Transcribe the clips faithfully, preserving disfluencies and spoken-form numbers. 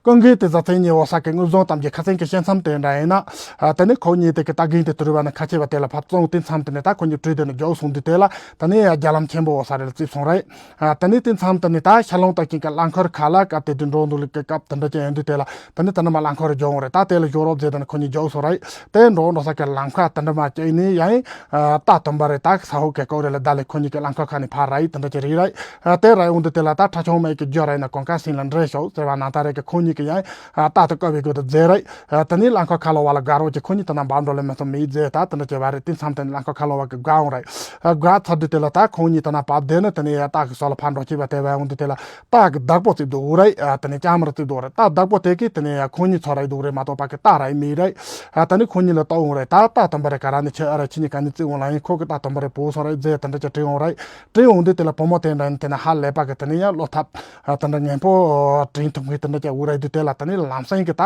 ཀུན་དགའ་དེ་བཟའ་ཚང་གཉིས་འོ་ས་ཀྱི་དངོས་བཟང་གཏམ་གྱི་ཁ་སང་གི་བཤད་མཚམས་དེ་འདྲ་ཡིན་ན། ཨ་དེ་ནི་ཁོ་གཉིས་དེ་གི་ལྟ་གིན་དེ་དུ་རུ་བ་ནི་ཁ་ཆེ་བ་དེ་ལ་ཕར་བཙོང་དེ་མཚམས་དེ་ནས་ད་ཁོ་གཉིས་བྲོས་དེ་ནི་མགྱོགས་སོང་དུས་དེ་ལ་ད་ནི་ཡ་རྒྱ་ལམ་ཆེན་པོ་འོ་ས་རེ་ལ་རྩིབས་སོང་རེད། ཨ་དེ་ནི་དེ་མཚམས་དེ་ནི་ད་ཤ་ལོང་ལྟ་གིན་གི་རླངས་འཁོར་ཁ་ལ་སྐབས་དེ་དུ་འགྲོ་འདུག་ལི་གི་སྐབས་དེ་འདྲ་ཅན་ཡིན་དུས་དེ་ལ་ད་ནི་ད་ནི་མ་རླངས་འཁོར་རེ་འགྱོ་འོང་རེད། ད་དེ་ལ་ཞོ་རོབ་རྫས་དེ་ནི་ཁོ་གཉིས་མགྱོགས་སོང་རེད། དེ་འགྲོ་འགྲོ་ས་གི་རླངས་འཁོར་དེ་འདྲ་མ་སྐྱེས་ནི་ཡང་ཨ་ད་དུམ་པ་རེ་ད་ས་ཧོ་གི་ཀོ་རེ་ལ་ད་ལི་ཁོ་གཉིས་གི་རླངས་འཁོར་ཁ་ནས་ཕར་ར་ཡི་དེ་འདྲ་ཅན་རེད་རེད། ཨ་དེ་ར་ཡོང་དུས་དེ་ལ་ད་ཁྲ་ཆུང་མའི་གི་རྒྱུ་ར་ཡིན་ན་གོང་ཁ་སིང་ལ་འདྲེ་ཤོག་ཟེར་བ་ནང་ད་རེ་གི་ཁོ་གཉིས་གི་ཡང་ཨ་ད་དུ་བཀབ་པའི་སྐོར་དུ་རྫས་རེད། ཨ་དེ་ནི་རླངས་འཁོར་ཁ་ལོ་བ་ལ་དགའ་རོགས་ཀྱི་ཁོ་གཉིས་དེ་ན་འབབ་འགྲོ་ལེ་མི་སོང་མི་རྫས་ད་དེ་འདྲ་ཅན་བ་རེད། དེ་མཚམས་དེ་ནི་རླངས་འཁོར་ཁ་ལོ་བ་གི་དགའ་འོང་རེད། ཨ་དགའ་ཚར་དུས་དེ་ལ་ད་ཁོ་གཉིས་དེ་ན་བབ་དེ་ནི་དེ་ནི་ཡ་ད་གི་སོ་ལ་ཕར་འགྲོ་ཅི་བ་དེ་བ་ཡོང་དུས་དེ་ལ་ད་གི་བདག་པོ་རྩིབ་འདུག་འོ་རེད། ཨ་དེ་ནི་ལྕམ་ར་རྩིབ་འདུག་རེད། ད་བདག་པོ་དེ་གི་དེ་ནི་ཡ་ཁོ་གཉིས་ཚོ་ར་ཡི་འདུག་རེད་མ་གཏོགས་པ་གི་ད་ར་ཡི་མི་རེད། ཨ་དེ་ནི་ཁོ་གཉིས་ལ་ལྟ་འོང་རེད། ད་ད་དུམ་པ་རེ་ག་ར་ནི་ཁྱེད་ཨ་ར་ཁྱེད་གཉིས་ག་ནི་རྩིབ་འོང་ལ་ཡིན། ཁོ་གི་ད་དུམ་པ་རེ་བུ་སོང་རེད། རྫས་དེ་འདྲ་ཅན་དྲིན་འོང་རེད། དྲིན་འོང་དུས་དེ་ལ་བུ་མོ་དེ་འདྲ་ཡིན་དེ་ན་ཧ་ལས་པ་གི་དེ་ནི་ཡང་བློ་ཐབས་ཨ་དེ་འདྲ་ངན་པོ་དྲིན་ཐུབ་མཁན་དེ་འདྲ་ཅན་འོ་རེད། དུས་དེ་ལ་དེ་ནི་ལམ་སེང་གི་ད་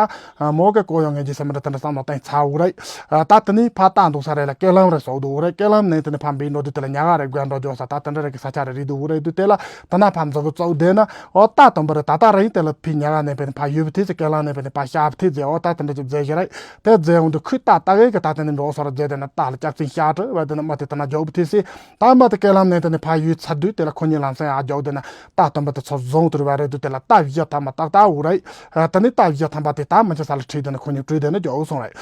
མོ་གི་ཀོ་ཡོང་ངེས་ཀྱི་སེམས་འདྲ་དེ་འདྲ་བསམ་བློ་བཏང་ཚར་འོ་རེད། ཨ་ད་དེ་ནི་ཕ་ད་འདུག་ས་རེད་ལ་སྐེ་ལམ་རེ་སོགས་འདུག་འོ་རེད། སྐེ་ལམ་ནས་དེ་ནི་ཕ་འབིན་འགྲོ་དུས་དེ་ལ་ཉ་ག་རེ་དགོས་འགྲོ་འཇོག་ས་ད་དེ་འདྲ་རེ་གི་ས་ཆ་རེ་རེད་འདུག་འོ་རེད། དུས་དེ་ལ་དེ་ན་ཕ་མཛོ་གི་བཙོག་དེ་ན་ཨོ་ད་དུམ་པ་རེ་ད་ད་རེ་ཡིན་དེ་ལ་ཕི་ཉ་ག་ནས་པའི་ཕ་ཡུལ་བུ་ཐེ་ཚེ་སྐེ་ལམ་ནས་པའི་ཕ་ཤ་བུ་ཐེ་ཚེ་ཨོ་ད་དེ་འདྲ་ཅིག་རྫས་ཞིག་རེད། དེ་རྫས་འོང་དུས་ཁུ་ད་ད་གེ་གི་ད་དེ་ནི་འགྲོ་སོ་ར་རྫས་དེ་ན་ད་ལ་ལྕགས་ཚིན་ཤ་བྲི་བ་དེ་ན་མ་དེ་ད་ན་འཇོག་བུ་ཐེ་ཚེ། ད་མ་དེ་སྐེ་ལམ་ནས་དེ་ནི་ཕ་ཡུལ་ཚར་དུས་དེ་ལ་ཁོ་གཉིས་ལམ་སེང་ཨ་རྒྱག་དེ་ན་ད་སྟོན་པ་དེ་ཚོ་བཟུང་དུ་རུ་བ་རེད། དུས་དེ་ལ་ད་བཞི་ཐ་མ་ཏག་ཏག་འུ་རེད། ད་ནི་ད་བཞི་ཐམ་པ་དེ་ད་མི་ཆ་ས་ལ་ཁྲིད་དེ་ནི་ཁོ་གཉིས་བྲོས་དེ་ནི་རྒྱག་སོང་རེད།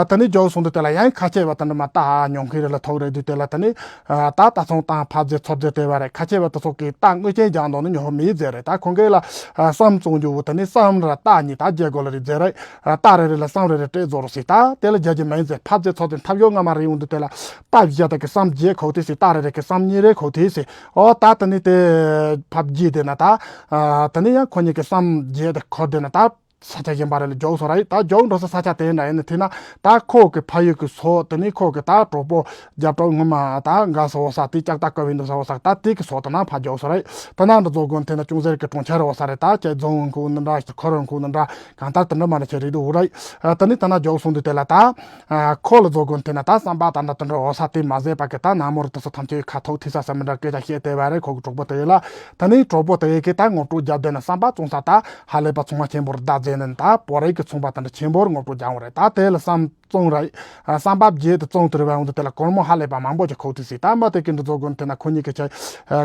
ད་ནི་རྒྱག་སོང་དུས་དེ་ལ་ཡང་ཁ་ཆེ་བ་དེ་འདྲ་མ་ད་ཉོང་ཁི་རེ་ལ་ཐོག་རེད། དུས་དེ་ལ་ད་ནི་ད་ད་སོང་ཏང་ཕ་རྫས་ཚོ་རྫས་དེ་བ་རེད། ཁ་ཆེ་བ་དེ་ཚོ་གི་ད་དངོས་ཅན་རྒྱག་འདོག་ནི་ཉོ་མི་རྫས་རེད། ད་ཁོང་གི་ལ་སམ་བཙོང་རྒྱུ་བོ་དེ་ནི་སམ་ར་ད་གཉིས་ད་རྒྱལ་གོ་ལ་རེད་རྫས་རེད། ད་རེ་རེ་ལ་སམ་རེ་རེ་སྤྲད་རྫོགས་རོགས་སི་ད་དེ་ལ་རྒྱ་རྒྱ་མ་ཡིན་ཟེར་ཕ་རྫས་ཚོ་དེ་ཐབས་ཡོད་ང་མ་རེ་ཡོང་དུས་དེ་ལ། ད་བཞི་དག་གི་སམ་བརྒྱད་ཁོ་དེ་སི་ད་རེ་རེ་གི་སམ་གཉིས་རེ་ཁོ་དེ་སི། ཨོ་ད་དེ་ནི་དེ་ཕབ་རྒྱས་དེ་ན་ད། དེ་ནི་ཡང་ཁོ་གཉིས་ཀྱི་སམ་བརྒྱད་དེ་ཁོ་དེ་ན་ད། ས་ཆ་གཞན་པ་རེ་ལ་འཇོག་སོང་ར་ཡི་ད་འཇོག་འགྲོ་ས་ས་ཆ་དེ་འདྲ་ཡིན་ནི་དེ་ན་ད་ཁོ་གི་ཕ་ཡུལ་གི་སོ་དེ་ནི་ཁོ་གི་ད་གྲོགས་པོ་རྒྱབ་གྲོགས་ངོ་མ་ད་འགའ་ས་འོ་ས་དེ་ལྕགས་ད་ཀ་བའི་འདུག་ས་འོ་ས་ད་དེ་གི་སོ་དེ་ན་ཕ་འཇོག་སོང་ར་ཡི་ད་ན་འདི་ཚོ་དགོན་དེ་ན་ཅུང་ཟད་གི་གྲོང་ཁྱེར་འོ་ས་རེད། ད་ཁྱེད་རྫོང་ཁུལ་འདི་འདྲ་ཁོ་རང་ཁུལ་འདི་འདྲ་གང་ལྟར་དེ་འདྲ་མ་རེ་ཁྱེད་རེད་འདུག་འུ་ར་ཡི་དེ་ནི་ད་ན་འཇོག་སོང་དུས་དེ་ལ་ད། ཨ་ཁོ་ལ་རྫོགས་དགོན་དེ་ན་ད་བསམ་པ་ད་ན་དེ་འདྲ་འོ་ས་དེ་མ་ཟད་པ་གི་ད་ན་མོ་རི་དེ་ཚོ་ཐམས་ཅད་ཁ་ཐོག་ཐི་ས་ས་མི་འདྲ་སྐད་ཆ་བཤད་དེ་བ་རེད། ཁོ་གི་གྲོགས་པོ་དེ་ལ་ད་ནི་གྲོགས་པོ་དེ་གི་ད་ངོ་སྤྲོད་རྒྱབ་དེ་ན་བསམ་པ་བཙོང་ས་ད་ཧ་ལས་པ་ཚོང་བ་ཆེན་པོར་བདག་འཛིན་ནས་ད་བོ་རིགས་ཀྱི་ཚོང་པ་དེ་འདྲ་ཆེན་པོར་ངོ་སྤྲོད་རྒྱབ་འོང་རེད། ད་དེ་ལ་བསམ་བཙོང་རེད། བསམ་པ་བརྒྱད་དེ་བཙོང་དེ་རེད་བ། འོང་དུ་དེ་ལ་སྒོར་མོ་ཧ་ལས་པ་མང་པོ་ཅིག་ཁོ་ཐི་སི་ད་མ་དེ་གི་འདི་རྫོགས་དགོན་དེ་ན་ཁོ་གཉིས་ཀྱི་ཆ་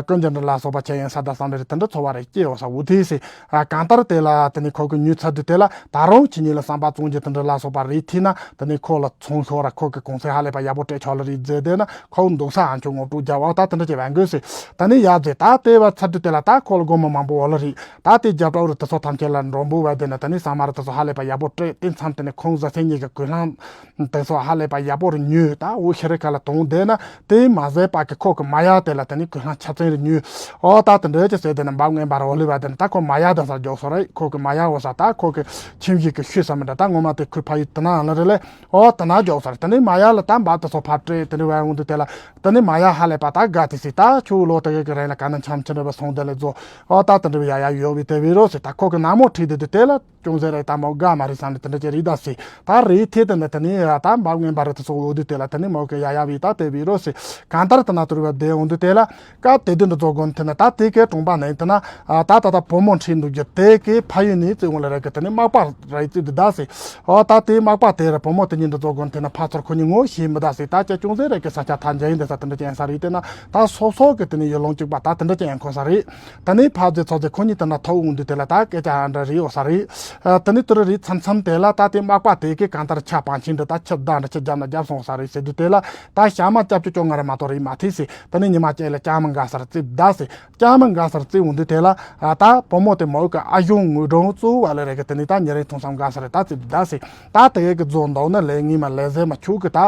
ཀུན་ཀྱི་འདྲ་ལ་སོགས་པ་ཆ་ཡན་ས་ད་བསམ་རེད། དེ་འདྲ་ཚོ་བ་རེད་སྐྱེ་འོ་ས་འུ་ཐི་སི། ཨ་གང་ལྟར་དེ་ལ་དེ་ནི་ཁོ་གི་ཉུལ་ཚར་དུས་དེ་ལ་ད་རུང་ཁྱེད་གཉིས་ལ་བསམ་པ་བཙོང་རྒྱུ་དེ་འདྲ་ལ་སོགས་པ་རེད་ཐི་ན་དེ་ནི་ཁོ་ལ་ཚོང་ཤོར་ར་ཁོ་གི་གོང་ཚད་ཧ་ལས་པ་ཡག་པོ་སྤྲད་ཆོག་ལ་རེད་མཛད་དེ་ན་ཁོ་འདུག་ས་ཨ་མཆོག་ངོ་སྤྲོད་རྒྱབ་བ་ད་དེ་འདྲ་བྱས་བན་དགོས་སི། ད་ནི་ཡག་མཛད་ད་དེ་བ་ཚར་དུས་དེ་ལ་ད་ཁོ་ལ་སྒོར་མོ་མང་པོ་འོ་ལ་རེད། ད་དེ་རྒྱབ་གྲོགས་རུ་དེ་ཚོ་ཐམས་ཅད་ལ་འགྲོ་འབུལ་བ་དེ་ན་དེ་ནི་ས་མ་རུ་དེ་ཚོ་ཧ་ལས་པ་ཡག་པོ་སྤྲད་དེ་མཚམས་དེ་ནི་ཁོང་བཟའ་ཚན་གཉིས་ཀྱི་གོས་ལྷམ་དེ་ཚོ་ཧ་ལས་པ་ཡག་པོ་རུ་ཉོས། ད་འུ་ཤི་རི་ཁ་ལ་དོང་དེ་ན་དེ་མ་ཟད་པ་གི་ཁོ་གི་མ་ཡག་དེ་ལ་དེ་ནི་གོས་ལྷམ་ཆ་ཚན་རུ་ཉོས། ཨོ་ད་དེ་འདྲ་ཅི་ཟེར་དེ་ན་འབབ་ངན་པ་རུ་འོ་ལི་བ་དེ་ན་ད་ཁོ་མ་ཡག་དེ་ས་རྒྱོགས་སོ་རེད། ཁོ་གི་མ་ཡག་འོ་ས་ད་ཁོ་གི་ཁྱིམ་གཞིས་ཀྱི་ཤུལ་ས་མི་འདྲ་ད་ངོ་མ་དེ་ཁོའི་ཕ་ཡུལ་དེ་ན་ཨ་ལ་རེད་ལེ། ཨོ་དེ་ན་རྒྱོགས་སོ་རེད། དེ་ནི་མ་ཡག་ལ་ད་འབབ་དེ་ཚོ་ཕར་སྤྲད་དེ་འདྲ་བ་འོང་དུས་དེ་ལ་དེ་ནི་མ་ཡག་ཧ་ལས་པ་ད་དགའ་དེ་སི་ད་ཆུ་ལོ་དེ་གི་རེད་ལ་ག་ན་འཆམ་ཆེ་འདྲ་བ་སོང་དེ་ལེ་ཛོ། ཨོ་ད་དེ་འདྲ་བ་ཡག་ཡག་ཡོད་བི་དེ་བི་རོ་སི་ད་ཁོ་གི་ན་མོ་ཁྲིད་དེ་དུས་དེ་ལ། ཅུང་ཟད་རེ་ད་མོ་དགའ་མ་རེད་བསམ་ནས་དེ་འདྲ་ཅིག་རེད་ད་སི། ད་རེད་དེ་དེ་ནས་དེ་ནས་ད་འབབ་ངན་པ་རེད་དེ་སོགས་འོ་དུས་དེ་ལ་དེ་ནས་མོ་གི་ཡ་ཡ་བི་ད་དེ་བི་རོ་སི། གང་ལྟར་དེ་ན་དུར་བ་དེ་འོང་དུས་དེ་ལ་སྐབས་དེ་དུས་འདི་ཚོ་དགོན་དེ་ན་ད་དེ་གའི་གྲོང་པ་ནས་དེ་ན་ད་ད་ད་བུ་མོ་ཁྲིད་འདུག་རྒྱུ་དེ་གའི་ཕ་ཡུལ་ནས་བཙུན་འོང་ལ་རེད་གི་དེ་ནས་མག་པ་རེད་བཙུན་དུ་ད་སི། ཨོ་ད་དེ་མག་པ་དེ་ར་བུ་མོ་དེ་གཉིས་འདི་ཚོ་དགོན་དེ་ན་ཕ་ཚོར་ཁོ་གཉིས་ངོ་ཤེས་མི་ད་སི། ད་ཅི་ཅུང་ཟད་རེད་གི་ས་ཆ་ཐ་འཇལ་ཡིན་དེ་ས་དེ་འདྲ་ཅན་ས་རེད་དེ་ན་ད་སོ་སོ་གི་དེ་ནས་ཡུལ་ལུང་གཅིག་པ་ད་དེ་འདྲ་ཅན་ཁོ་ས་རེད། ད་ནི་ཕ་རྫས་ཚོ་རྫས་ཁོ་གཉིས་དེ་ན་ཐོག་འོང་དུས་དེ་ལ་ད་སྐད་ཆ་ཨ་འདྲ་རེད་འོ་ས་རེད། ཨ་ད་ནི་དུ་རུ་རེད་མཚམས་མཚམས་དེ་ལ་ད་དེ་མག་པ་དེ་གི་གང་ལྟར་ཆ་པང་ཆེན་འདི་ད་ཆི་བདག་འདྲ་ཆི་རྒྱབ་ན་རྒྱབ་སོང་ས་རེད་ཟེར་དུས་དེ་ལ་ད་ཞག་མ་སྐྱབས་བཅུ་བཅོ་ལྔ་རེ་མ་གཏོགས་རེད་མ་ཐེ་སི། ད་ནི་ཉི་མ་གཅིག་ལ་ལྕགས་མ་འགའ་སར་རྩིབ་ད་སི། ལྕགས་མ་འགའ་སར་རྩིབ་འོང་དུས་དེ་ལ་ཨ་ད་བུ་མོ་དེ་མོ་གི་ཨ་གཞུང་ངོས་སྒྲོན་གཙོ་བ་ལ་རེད་གི་དེ་ནི་ད་ཉིན་རེ་ཐུང་སམ་འགའ་སར་ད་རྩིབ་ད་སི། ད་དེ་གི་རྫོང་འདོག་ན་ལས་ངེས་མ་ལས་ཟེར་མ་ཆུ་གི་ད་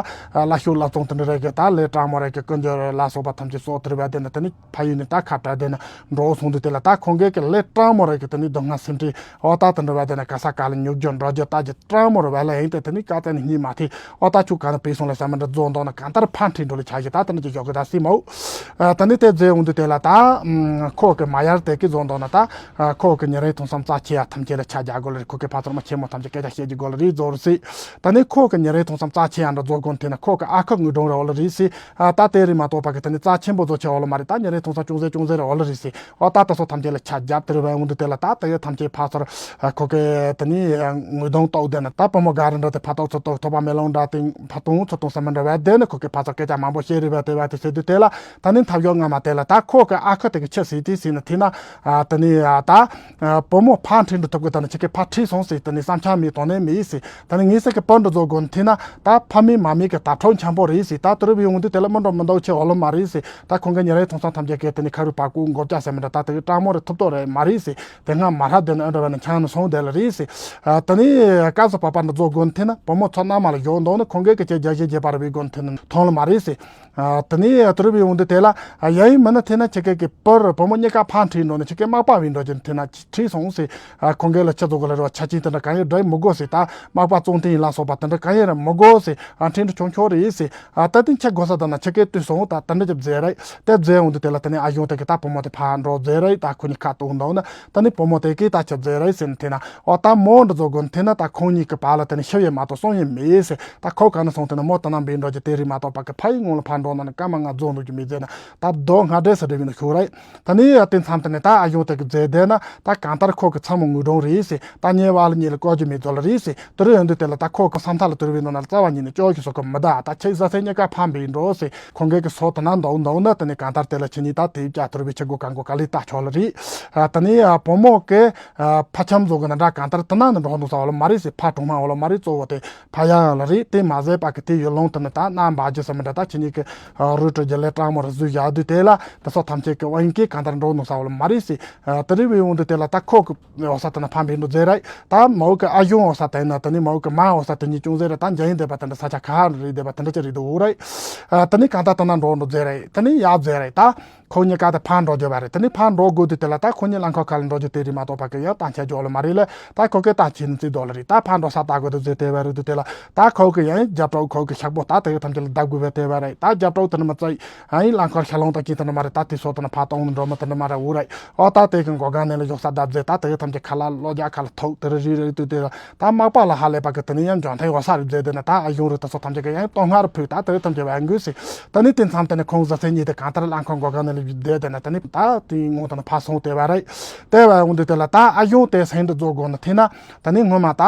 ལ་ཤུ་ལ་བཙོང་དེ་འདྲ་རེད་གི་ད་ལས་དྲང་མོ་རེད་གི་ཀུན་འགྱུར་ལ་སོགས་པ་ཐམས་ཅད་སོགས་དེ་རེད་བ་དེ་ནི་དེ་ནི། ཕ་ཡུལ་ནས་ད་ཁ་བྲལ་དེ་ནས་འགྲོ་སོང་དུས་དེ་ལ་ད་ཁོང་གིས་ཀྱི་ལས་དྲང་མོ་རེད་ཀྱི་དེ་ནས་སྡུག་བསྔལ་སེམས་ཁྲལ་འོ་ད་དེ་འདྲ་བ་དེ་ནས་ག་ས་ག་ལ་ཉོབ་རྒྱུ་འགྲོ་རྒྱུ་ལྟ་རྒྱུ་དྲང་མོ་རེད་བ་ལ་ཡིན་ཏེ་དེ་ནས་ཀ་ཙན་ནས་གཉིད་མ་ཐེ་འོ་ད་ཆུ་ག་ན་བུད་སོང་ལ་ས་མི་འདྲ་རྫོང་འདོག་ན་གང་ལྟར་ཕན་ཁྲིད་འགྲོ་ལ་ཆ་ཞིག་ད་དེ་འདྲ་ཅིག་ཞོག་གི་ད་སྲིད་མོ། ཨ་དེ་ནས་དེ་རྫས་འོང་དུས་དེ་ལ་ད་ཨམ་ཁོ་གི་མ་ཡར་དེ་གི་རྫོང་འདོག་ན་ད་ཨ་ཁོ་གི་ཉིན་རེ་ཐུང་སམ་རྩ་ཆེ་ཡ་ཐམས་ཅད་ལ་ཆ་རྒྱག་དགོས་ལ་རེད། ཁོ་གི་ཕ་ཚོར་མ་ཆེན་མོ་ཐམས་ཅད་སྐད་ཆ་བཤད་རྒྱུ་དགོས་ལ་རེད་རྫོགས་རུ་སྲིད། ད་ནས་ཁོ་གི་ཉིན་རེ་ཐུང་སམ་རྩ་ཆེ་ཡ་འདྲ་རྫོགས་དགོས་དེ་ན་ཁོ་གི་ཨ་ཁུ་དངུལ་སྒྲོན་ར་འོ་ལ་རེད་སྲིད། ཨ་ད་དེ་རེད་མ་གཏོགས་པ་གི་དེ་ནས་རྩ་ཆེན་པོ་རྫོགས་ཆེ་འོ་ལ་མ་རེད། ད་ཉིན་རེ་ཐུང་སམ་ཅུང་ཟད་ཅུང་ཟད་ར་འོ་ལ་རེད་སྲིད། ཨོ་ད་ད་སོ་ཐམས་ཅད་ལ་ཆ་རྒྱབ་དེ་རུ་བས་འོང་དུས་དེ་ལ་ད་ད་ཡོད་ཐམས་ཅད་ཕ་ཚོར་ཁོ་གི་ དེ་ནི་ངོས་གདོང་བཏོག་དེ་ན་ད་བུ་མོ་ག་རེ་འདྲ་དེ་ཕ་ཏོག་ཚོ་ཏོག་ཐོ་པ་མེ་ལོང་འདྲ་དེ་ཕ་ཏོང་ཚོ་ཏོང་ས་མི་འདྲ་བ་དེ་ནི་ཁོ་གི་ཕ་ཚོ་སྐད་ཆ་མང་པོ་བཤད་རེ་བ་དེ་བ་དེ་ཟེར་དུས་དེ་ལ་ད་ནི་ཐབས་ཡོད་ང་མ་དེ་ལ་ད་ཁོ་གི་ཨ་ཁུ་དེ་གི་ཆི་ཟིག་དེ་ཟིག་ནི་དེ་ན་དེ་ནི་ད་བུ་མོ་ཕ་འཁྲིད་འགྲོ་ཐུབ་གི་ད་ནི་ཁྱེད་ཀྱི་ཕ་ཁྲིད་སོང་ཟིག་དེ་ནི་བསམ་འཆར་མེད་དོན་ནི་མེད་ཟིག་ད་ནི་ངས་ཟེར་གི་བུ་འདྲ་བཟོ་དགོས་ནི་དེ་ན་ད་ཕ་མེད་མ་མེད་གི་ད་ཁྲོ་འཆམ་པོ་རེད་ཟིག་ད་དུ་རུ་བི་ཡོང་དུས་དེ་ལ་མི་འགྲོ་མི་འདུག་ཆེ་འོ་ལོ་མ་རེད་ཟིག་ད་ཁོང་གི་ཉེ་རེ་ཐོང་སང་ཐམས་ཅད་གི་དེ་ནི་ཁ་རུ་པ་ཀུ་མགོ་བཅག་ཟེར་མི་འདྲ་ད་དེ་གི་སྤྲང་མོ་རེ་ཐུབ་ཏོ་རེད་མ་རེད་ཟིག་དེ་སྔ་མ་ལྷ་དེ་ནི་ཨ་འདྲ་བ་ནི་ཆང་ནི་སོང་བསྡད་ལ་རེད་ཟེར། ཨ་དེ་ནི་སྐབས་སུ་བབ་པ་འདི་ཚོ་དགོན་ཐེ་ན་བུ་མོ་ཚོ་མནའ་མ་ལ་ཡོང་འདུག་ནི་ཁོང་གིས་ཀྱི་ཅེ་རྒྱ་ཞེ་རྒྱས་པ་ར་བའི་དགོན་ཐེ་ན་མཐོང་ལ་མ་རེད་ཟེར། ཨ་དེ་ནི་དུ་རུ་བའི་འོང་དུ་དེ་ལ་ཡ་ཡིན་མིན་ན་ཐེ་ན་ཁྱེད་ཀྱི་པར་བུ་མོ་གཉིས་ཀ་ཕར་ཁྲིད་འགྲོ་ནི་ཁྱེད་ཀྱི་མག་པ་བའི་འགྲོ་ཅན་ཐེ་ན་ཁྲིད་སོང་ཟེར། ཨ་ཁོང་གིས་ལ་ཁྱེད་ཚོ་གི་ལ་རེ་བ་ཆ་ཅིན་དེ་འདྲ་གང་ཡོད་འདྲ་མི་དགོས་ཟེར། ད་མག་པ་བཙོང་དེ་ཡིན་ལ་སོགས་པ་དེ་འདྲ་གང་ཡོད་ར་མི་དགོས་ཟེར། ཨ་ཁྲིད་འགྲོ་ཆུང་ཆུང་རེད་ཟེར། ཨ་ད་དེ་ཁྱེད་དགོས་ས་དང་ན་ཁྱེད་ཀྱིས་བཏུས་སོང་ད་དེ་འདྲ་ཅིག་མཛད་རེད། དེ་མཛད་འོང་དུས་དེ་ལ་དེ་ནས་ཨ་གཞུང་དེ་གི་ད་བུ་མོ་དེ་ཕར་འགྲོ་མཛད་རེད། ད་ཁོ་གཉིས་ཁ་གཏོགས་འདུག་ན་ད་ནི་བུ་མོ་དེ་གིས་ད་ཁྱེད་མཛད་རེད་ཟེར་ནས་དེ་ན་ཨོ་ད་མོ་འདི་ཚོ་དགོན་དེ་ན་ད་ཁོང་གཉིས་ཀྱི་བར་ལ་དེ་ནས་ཤི་ཡས་མ་གཏོགས་སོང་ཡས་མེད་ཟེར། ད་ཁོ་ག་ན་སོང་དེ་ན་མོ་ད་ན་འབིན་འགྲོ་རྒྱུ་དེ་རིགས་མ་གཏོགས་པ་གི་ཕ་ཡི་ངོ་ལ་ཕར་འགྲོ་ན་ནི་སྐར་མ་ལྔ་རྫོགས་འདུག་རྒྱུ་མེད་ཟེར་ན་ད་རྡོ་ལྔ་འདྲེས་སུ་རེ་བའི་ནི་ཤོར་རེད། ད་ནི་དེ་མཚམས་དེ་ནས་ད་ཨ་གཞུང་དེ་གི་མཛད་དེ་ན་ད་གང་ལྟར་ཁོ་གི་ཚ་མོ་ངུ་སྒྲོན་རེད་ཟེར། ད་ཉེ་བ་ལ་ཉེ་ལ་བཀོལ་རྒྱུ་མེད་ཚོ་ལ་རེད་ཟེར། དེ་རུ་ཡོང་དུས་དེ་ལ་ད་ཁོ་གི་བསམ་ཐག་ལ་དུར་བའི་ནང་ན་རྩ་བ་ཉིད་ནས་སྐྱོ་གི་སོ་གི་མི་ད་ད་ཁྱེད་བཟའ་ཚེ་གཉིས་ཀ་ཕམ་པའི་འགྲོ་ཟེར། ཁོང་གི་གི་སོ་ད་ན་འདུག་འདུག་ན་དེ་ནས་གང་ལྟར་དེ་ལ་ཁྱེད་གཉིས་ད་དེ་བྱ་དུར་བའི་ཆེ་སྒོ་གང་གོ་ག་ལི་ད་ཆོག་ལ་རེད། ད་ནི་བུ་མོ་གི་ཕ་ཁྱམ་བཟོ་གི་ན་འདྲ་གང་ལྟར་དེ་ན་ནི་འགྲོ་འདུག་ས་བ་ལ་མ་རེད་ཟེར། ཕ་གྲོང་མ་བ་ལ་མ་རེད། གཙོ་བོ་དེ་ཕ་ཡ་ཡ་ལ་རེད། དེ་མ་ཟད་པ་གི་དེ་ཡོད་ལོང་དེ་ནི་ད་ན་འབའ་རྒྱུ་ས་མི་འདྲ་ད་ཁྱེད་གཉིས་གི་རུ་ཏྲ་རྒྱུ་ལས་སྤྲང་མོ་རུ་བཟོས་བཞག་དུས་དེ་ལ་དེ་སོ་ཐམས་ཅད་གི་དབང་གིས་གང་ལྟར་འགྲོ་འདུག་ས་བ་ལ་མ་རེད་ཟེར། དེ་རིགས་བའི་འོང་དུས་དེ་ལ་ད་ཁོ་གི་འོ་ས་དེ་ན་ཕམ་པའི་འགྲོ་མཛད་རེད། ད་མའུ་གི་ཨ་གཞུང་འོ་ས་དེ་ན་དེ་ནི་མའུ་གི་མ་འོ་ས་དེ་གཉིས་ཅུང་ཟད་རེད། ད་འཇའ་ཡིན་བསྡད་པ་དེ་འདྲ་ས་ཆ་ག་རེ་རེད་བསྡད་པ་དེ་འདྲ་ཅི་རེད་འདུག་རེད། དེ་ནི་གང་ལྟར་དེ་ན་འགྲོ་འགྲོ་མཛད་རེད། དེ་ནི་ཡར་མཛད་རེད། ད་ཁོ་གཉིས་ཀ་དེ་ཕར་འགྲོ་རྒྱུ་བ་རེད། དེ་ནི་ཕར་འགྲོ་དགོས་དུས་དེ་ལ་ད་ཁོ་གཉིས་རླངས་འཁོར་ཁ་ལ་འགྲོ་རྒྱུ་དེ་རེད་མ་གཏོགས་པ་གི་ཡང་ད་འཆར་འཇོག་ལ་མ་རེད་ལ། ད་ཁོ་གི་ད་ཁྱེད་ནི་རྩིས་འདོགས་ལ་རེད། ད་ཕར་འགྲོ་ས་ད་དགོས་དུ་མཛད་དེ་བ་རེད་དུས་དེ་ལ་ད་ཁོ་གི་ཡང་རྒྱབ་གྲོགས་ཁོ་གི་ཤག་པོ་ད་དེ་གི་ཐམས་ཅད་ལ་བརྡབ་དགོས་བ་དེ་བ་རེད། ད་རྒྱབ་གྲོགས་དེ་ནི་མི་རྩིས། ཨ་ཡིན་རླངས་འཁོར་ཤ་ལོང་དང་གཅིག་དེ་འདྲ་མ་རེད། ད་དེ་སོ་དེ་ན་ཕར་གཏོང་ནི་འགྲོ་མི་དེ་འདྲ་མ་རེད་འུ་རེད། ཨོ་ད་དེ་གི་མགོ་སྒང་ནས་ལ་གཞོགས་ས་བརྡབ་མཛད། ད་དེ་གི་ཐམས་ཅད་ཁ་ལག་གློ་རྒྱག་ཁ་ལ་ཐུག་དེ་རེ་རེ་རེ་དུས་དེ་ལ་ད་མག་པ་ལ་ཧ་ལས་པ་གི་དེ་ནི་ཡང་འཇོན་ཐང་ཡོད་ས་རེད་མཛད། དེ་ན་ད་ཨ་གཞུང་རེ་ད་སོ་ཐམས་ཅད་གི་ཡང་སྟོང་སྔར་ཕུད། ད་དེ་གི་ཐམས་ཅད་བ་འགུལ་སྲིད། ད་ནི་དེ་མཚམས་དེ་ནི་ཁོང་བཟའ་ཚེ་གཉིས་དེ་གང་ལྟར་རླངས་འཁོར་མགོ་སྒང་ནས་ལ་བསྡད་དེ་ན་ད་ནི་ད་དེའི་ངོ་དེ་ན་ཕར་སོང་དེ་བ་རེད། དེ་བ་འོང་དུས་དེ་ལ་ད་ཨ་གཞུང་དེ་སེང་འདྲ་རྫོགས་དགོས་ནི་དེ་ན། ད་ནི་སྔོན་མ་ད་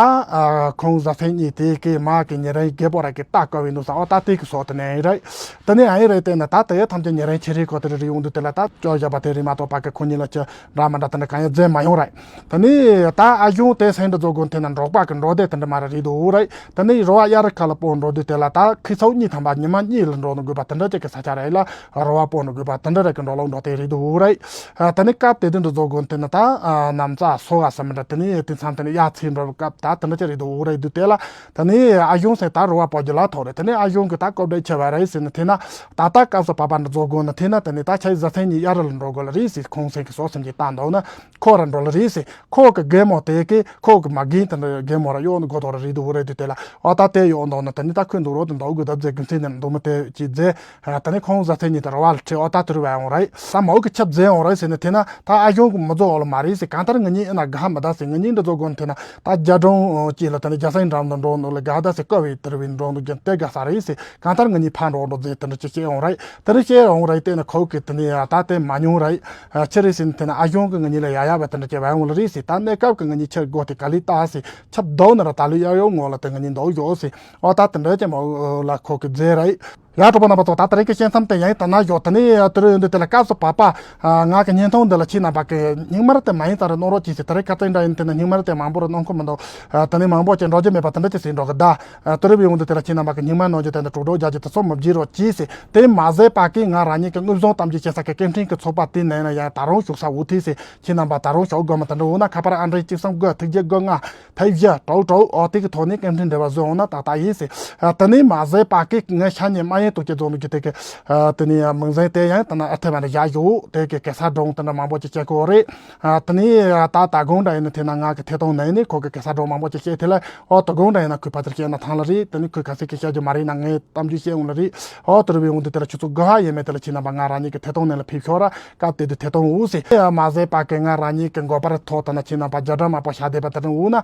ཁོང་བཟའ་ཚེ་གཉིས་དེ་གི་མ་གི་ཉེ་རིང་རྒད་པོ་ར་གི་ད་ཀ་བའི་ནུ་ས་ཨོ་ད་དེ་གི་སོ་དེ་ནས་ཨེ་རེད། ད་ནི་ཨེ་རེད། དེ་ན་ད་དེ་ཐམས་ཅད་ཉེ་རིང་ཆེ་རིགས་གོ་དེ་རེ་རེ་ཡོང་དུས་དེ་ལ་ད་ཅོ་བཞག་པ་དེ་རེད་མ་གཏོགས་པ་གི་ཁོ་གཉིས་ལ་ཅི་འདྲ་མ་འདྲ་དེ་འདྲ་གང་ཡང་མཛད་མ་ཡོང་རེད། ད་ནི་ད་ཨ་གཞུང་དེ་སེང་འདྲ་རྫོགས་དགོས་དེ་ན་འབྲོག་པ་གི་འབྲོག་སྡེ་དེ་འདྲ་མ་རེད་རེད་འདུག་རེད། ད་ནི་རོ་བ་གཡའ་རི་ཁ་ལ་སྤོ་འགྲོ་དུས་དེ་ལ་ད་ཁི་ཚོགས་གཉིས་ཐམ་པ་ཉི་མ་གཉིས་ལ་འགྲོ་ནི་དགོས་པ་དེ་འདྲ་ཅིག་གི་ས་ཆ་རེད་ལ། རོ་བ་སྤོ་ནི་དགོས་པ་དེ་འདྲ་རེད་གི་འགྲོ་ལོག་འགྲོ་དེ་རེད་འདུག་རེད། ད་ནི་སྐབས་དེ་དུས་འདྲ་རྫོགས་དགོས་དེ་ན་ད་ནམ་ཚ་སོ་བ་ས་མི་འདྲ་དེ་ནི་དེ་མཚམས་དེ་ནི་གཡའ་ཚིག་འགྲོ་སྐབས་ད་དེ་འདྲ་ཅིག་རེད་འདུག་རེད་དུས་དེ་ལ། ད་ནི་ཨ་གཞུང་སེང་ད་རོ་བ་སྤོ་རྒྱུ་ལ་ཐོག་རེད། ད་ནི་ཨ་གཞུང་གི་ད་ཀོབ་འདྲ་ཆེ་བ་རེད་ཟེར་ནི་དེ་ན། ད་ལྟ་སྐབས་སུ་བབ་པ་འདྲ་རྫོགས་དགོས་ནི་དེ་ན་དེ་ནི་ད་ཆ་ཡི་བཟའ་ཚན་གཉིས་གཡའ་རི་ལ་འགྲོ་དགོས་ལ་རེད་ཟེར། ཁོང་སེང་གི་སོ་སེམས་ཀྱི་ལྟ་འདུག་ན་ཁོ་ར་འགྲོ་ལ་རེད་ཟེར། ཁོ་གི་རྒན་མོ་དེ་གི་ཁོ་གི་མ་རྒན་དེ་འདྲ་རྒན་མོ་ར་གཡོག་ནི་དགོས་ཐོག་ར་རེད་འདུག་རེད་དུས་དེ་ལ། ཨོ་ད་དེ་ཡོང་འདུག་ན་དེ་ནི་ད་ཁོས་འདུག་རོགས་དེ་འདུག་གི་ད་རྫས་ཀུན་ཚེ་ནས་འདུག་མི་དེ་ཅི་རྫས། ད་ནི་ཁོང་བཟའ་ཚེ་གཉིས་དེ་ར་བ་ལ་ཁྲིད་ཨོ་ད་དེ་རུ་བ་ཡོང་རེད། ད་མའུ་གི་ཆབ་རྫས་ཡོང་རེད་ཟེར་ནས་དེ་ན་ད་ཨ་གཞུང་གི་མི་རྫོགས་འོ་ལ་མ་རེད་ཟེར། གང་ལྟར་ང་གཉིས་ཨེ་ན་དགའ་མི་ད་ཟེར། ང་གཉིས་འདི་རྫོགས་དགོས་ནི་དེ་ན་ད་རྒྱ་གྲོང་ཅི་ལ་དེ་ནི་རྒྱ་སེང་འགྲམ་དུ་འགྲོ་འདུག་ལ་དགའ་ད་ཟེར་ཀ་བའི་དེ་རུ་བའི་འགྲོ་འདུག་རྒྱུ་དེ་དགའ་ས་རེད་ཟེར། གང་ལྟར་ང་གཉིས་ཕར་འགྲོ་འགྲོ་ཟེར་དེ་འདྲ་ཅི་བཤད་ཡོང་རེད། དེ་འདྲ་བཤད་ཡོང་རེད། དེ་ནི་ཁོ་གི་དེ་ནི་ད་དེ་མ་མྱོང་རེད། ཨ་ཆི་རེད་ཟེར་ན་དེ་ན་ཨ་གཞུང་གི་ང་གཉིས་ལ་ཡ་ཡ་བ་དེ་འདྲ་ཅི་བ་ཡོང་ལ་རེད་ཟེར། ད་གནས་སྐབས་ཀྱི་ང་གཉིས་ཆེར་དགོས་དེ་ག་ལི་ལྟ་ཟེར། ཆབ་རྡོག་ནི་ར་ད་ལུ་ཡ་ཡོ་ངོ་ལ་དེ་ང་གཉིས་འདུག་ཡོད་ཟེར། ཨོ་ད་དེ་འདྲ་ཅི་མ་ལ་ཁོ་གི་རྫས་རེད། ཡ་གྲོགས་པོ་རྣམ་པ་ཚོ་ད་དེ་རིང་གི་བཤད་མཚམས་དེ་ཡང་ད་ན་ཡོད། དེ་ནི་དེ་རིང་ཡོད་འདི་དེ་ལ་སྐབས་སུ་བབ་པ། ང་གི་བརྙན་ཐུང་འདི་ལ་ཁྱེད་རྣམ་པ་གི་སྙིང་མར་དེ་མ་ཡིན་ཙང་རེ་གནང་རོགས་གྱིས་ཟེར། དེ་རིང་ཁ་རྩང་འདྲ་ཡིན་དེ་ན་སྙིང་མར་དེ་མང་པོ་རེ་གནང་ཁོམ་མི་འདུག་དེ་ནི་མང་པོ་ཅིག་འགྲོ་རྒྱུ་མེད་པ་དེ་འདྲ་ཅིག་ཟེར་འགྲོ་གི་ད། དེ་རིང་ཡོད་འདི་དེ་ལ་ཁྱེད་རྣམ་པ་གི་སྙིང་མར་གནང་རྒྱུ་དེ་འདི་དཀྲུག་དཀྲུག་རྒྱག་རྒྱུ་དེ་ཚོ་མི་བགྱིད་རོགས་གྱིས་ཟེར། དེ་མ་ཟད་པ་གི་ང་རང་ཉིད་ཀྱི་དངོས་བཟང་གཏམ་རྒྱུད་བཤད་ས་གི་སྐད་འཕྲིན་གི་ཚོགས་པ་དེ་ནས་ན་ཡང་ད་རུང་ཞུགས་ས་འུ་ཐིག་ཟེར། ཁྱེད་རྣམ་པ་ད་རུང་ཞོགས་དགོས་མ་དེ་འདྲ་འོ་ན་ཁ་པར་ཨ་འདྲེ་གཅིག་གསུམ་དགུ་ཐིག་བརྒྱད་དགུ་ལྔ། ཐེབས་བཞི་དྲུག་དྲུག་ཨོ་དེ་གི་ཐོག་ནས་སྐད་འཕྲིན་འབྲེལ་བ་བཟོས་འོང་ན་ཏག་ཏག་ཡིན་ཟེར། དེ་ནས་མ་ཟད་པ་གི་ངས་ཤ་ཉེ་མ་ཡིན་དུ་སྐྱེ་རྫོང་གི་དེ་གི་དེ་ནས་མིང་ཟན་དེ་ཡང་དེ་ན་ཨ་ཐེ་བ་ནས་བཞག་ཡོད། དེ་གི་གེ་ས་སྒྲུང་དེ་འདྲ་མང་པོ་ཅིག་བཤད་གོ་རེད། དེ་ནས་ད་ད་དགོང་འདྲ་ཡིན་ན་དེ་ན་ང་གི་ཐད་གཏོང་ནང་ནས་ཁོ་གི་གེ་ས་སྒྲུང་མང་པོ་ཅིག་བཤད་དེ་ལ་ཨོ་ད་དགོང་འདྲ་ཡིན་ན་ཁོས་ཕ་ཚར་བཤད་ན་ཐང་ལ་རེད། དེ་ནས་ཁོས་ག་ཚད་གི་བཤད་རྒྱུ་མ་རེད་ན་ངས་གཏམ་རྒྱུད་བཤད་འོང་ལ་རེད། ཨོ་དེ་རུ་བའི་འོང་དུས་དེ་ལ་ཆུ་ཚོད་དགུ་ཧ་ཡས་མས། དེ་ལ་ཁྱེད་རྣམ་པ་ང་རང་ཉིད་ཀྱི་ཐད་གཏོང་ནང་ལ་ཕེབས་ཤོག་ར། སྐབས་དེ་དུས་ཐད་གཏོང་འུ་ཟེར། མ་ཟད་པ་གི་ང་རང་ཉིད་ཀྱི་མགོ་པར་ཐོག་ད་ན་ཁྱེད་རྣམ་པ་རྒྱ་སྒྲ་མ་པོ་ཤ་དེ་པ་དེ་རིང་འུ་ན།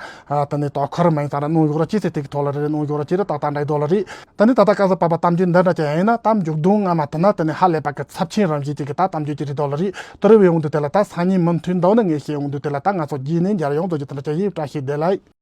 དེ་ནས་དོ་ཁར་མ་ཡིན་ཙང་ར་གནོང་ཡོད་ར་ཅི་ཟེར་དེ་གི་ཐོག་ལ་རེ་རེ་གནོང་ཡོད་ར་ཅི་ར་ཏག་ཏག་འདྲ་དོ་ལ་རེད། ད་ནི་ད་ལྟ་སྐབས་སུ་བབ་པ་གཏམ་རྒྱུད་འདི། འདྲ་ཅན་ཡིན་ན་ད་མཇུག་སྡོམ་ང་མ་དེ་ན་དེ་ནས་ཧ་ལས་པ་གི་ཚབས་ཆེན་རང་བཞིན་ཅིག་གི་ད་གཏམ་རྒྱུད་ཀྱི་རིགས་དག་ལ་རེད། དུ་རུ་བའི་འོང་དུ་དེ་ལ་ད་སང་ཉིན་མུ་མཐུད་འདོགས་ནི་ངས་ཤེས་འོང་དུ་དེ་ལ་ད་ང་ཚོ་རྗེས་ནས་མཇལ་ཡོང་དུ་ཀྱི་དེ་འདྲ་ཅན་ཡིན། བཀྲ་ཤིས་བདེ་